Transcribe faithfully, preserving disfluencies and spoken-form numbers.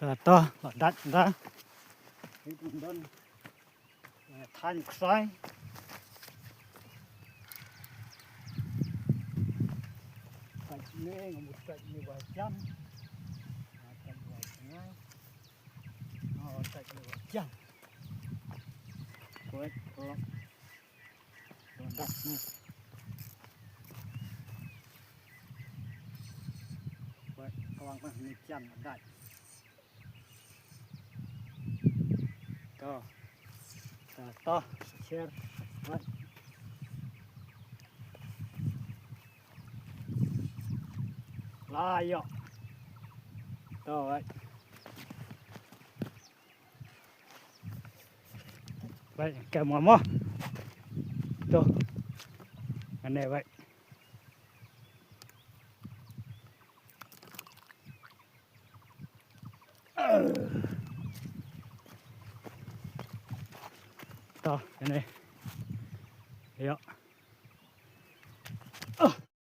Ta to, la dait da. Hei pun don. Than ksai. Tait ne, ngam tait ne ba jam. Tait ba jam. Oh, tait ne ba jam. Kuat, kuat. Kuat, kuat, kuat, ni jam, dait. To. To, to, share. Right. La yo. To, right. Right, ka mo mo. To. Ane, right. To, ane. Yo.